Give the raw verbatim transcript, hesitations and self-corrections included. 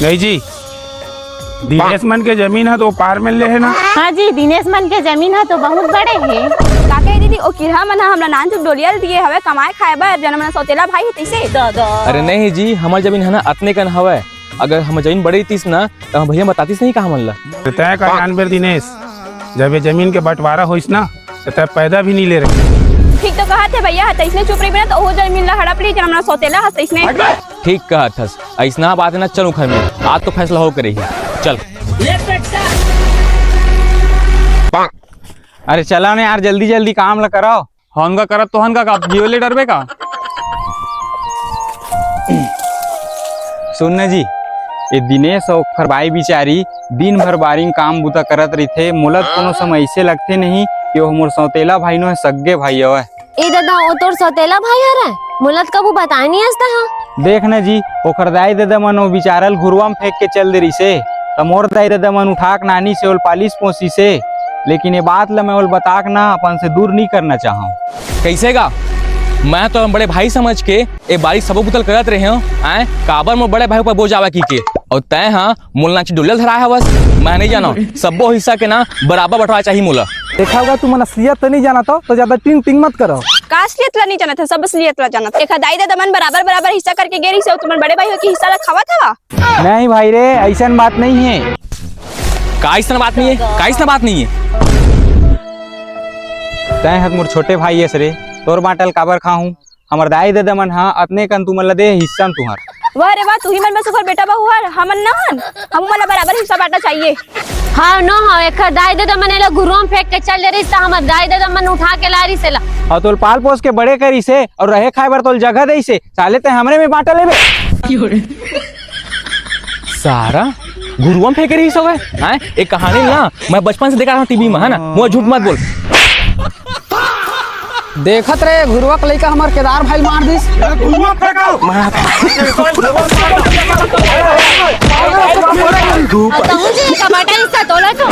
नहीं जी, दिनेश मन के जमीन ह तो पार में ले हे ना। हाँ जी, दिनेश मन के जमीन ह तो बहुत बड़े हे। का कहे दीदी, ओ किरहा मन ह हमला नानचुक डोलिया ल दिए हवय कमाए खाए बर, जेन हमर सौतेला भाई हे तइसे। अरे नहीं जी, हमर जमीन ह ना अतने कन हवय। अगर हमर जमीन बड़े रहितिस ना, त हमर भैया बतातिस नहीं का हमन ला। तैं का जानबे रे दिनेश, जब ये जमीन के बंटवारा होइस ना, त तैं पैदा भी नहीं ले रहे। ठीक तो कहत हे भैया, ह तइसने चुप रहिबे ना, त ओहू जमीन ला हड़प ली, जेन हमर सौतेला ह तइसने। ठीक कहत हस, अइसना बात हे ना, चल उखर में, आज तो फैसला हो के रही, चल। अरे चला ना यार, जल्दी जल्दी काम ला कराओ। हन का करत तो हन का, का जीव ले डरबे का? सुन ना जी, ये दिनेश अउ ओखर बाई बिचारी दिन भर बारी म काम बूता करत रहिथे। मोला तो कोनो समय अइसे लगथे नहीं कि वो मोर सौतेला भाई नो हे, सग्गे भाई हवय। ए ददा, ओ तोर सौतेला भाई हरय? मोला त कभू बताय नइ हस तैं हा। देख न जी, ओखर दाई ददा मन ओ बिचारा ल घुरुवा म फेंक के चल दे रिहिसे, त मोर दाई ददा मन उठा के नानी से ओल पालिस पोसिस हे। लेकिन ए बात ल मैं ओल बता के ना अपन से दूर नइ करना चाहंव। कइसे गा? मैं तो बड़े भाई समझ के ए बारी सबो बुता ल करत रेहेंव, आंय? काबर मोर बड़े भाई ऊपर बोझ आवय कहिके? अउ तैं हा मोला नानचुक डोलिया ल धराय हवस, मैं नइ जानंव। सब्बो हिस्सा के ना बराबर बंटवारा चाही मोला। देखा होगा, तुमन असलियत तो नइ जानत हव, तो ज्यादा टिंग टिंग मत करव। का असलियत ला नइ जानत हव? सब असलियत ला जानत हव। देखा, दाई ददा मन बराबर बराबर हिस्सा करके गे रिहिसे, अउ तुमन बड़े भाई होके हिस्सा ला खावत हव। नहीं भाई रे, अइसन बात नइ हे। का अइसन बात नइ हे? का अइसन बात नइ हे? तैं ह मोर छोटे भाई हस रे, तोर बांटा ल काबर खाहूं? हमर दाई ददा मन ह अतने कन तुमन ल दे हिस्सा म तुंहर। वाह रे वाह, तुही मन म सुघर बेटा बहू हर, हमन न हन, हमू मन ल बराबर हिस्सा बांटा चाहिए। हाँ नो हाँ, एखर दाई ददा मन एला घुरुवा म फेंक के चल दे रिहिस, त हमर दाई ददा मन उठा के लाय रिहिस एला। अउ तोल पाल पोस के बड़े करिस हे, अउ रहे खाए बर तोल जगह देइस हे, साले तैं हमरे में बांटा लेबे। सारा घुरुवा म फेंके रिहिस हवय, हैं? ए कहानी ल ना मैं बचपन से देखा था टीवी में, है ना? मोला झूठ मत बोल। देखत रहे घुरुवा के लइका हमर केदार भाई ल मार दिस। घुरुवा फेंको। मार। अब तहूं जी कमाटा हिस्सा तोला तो।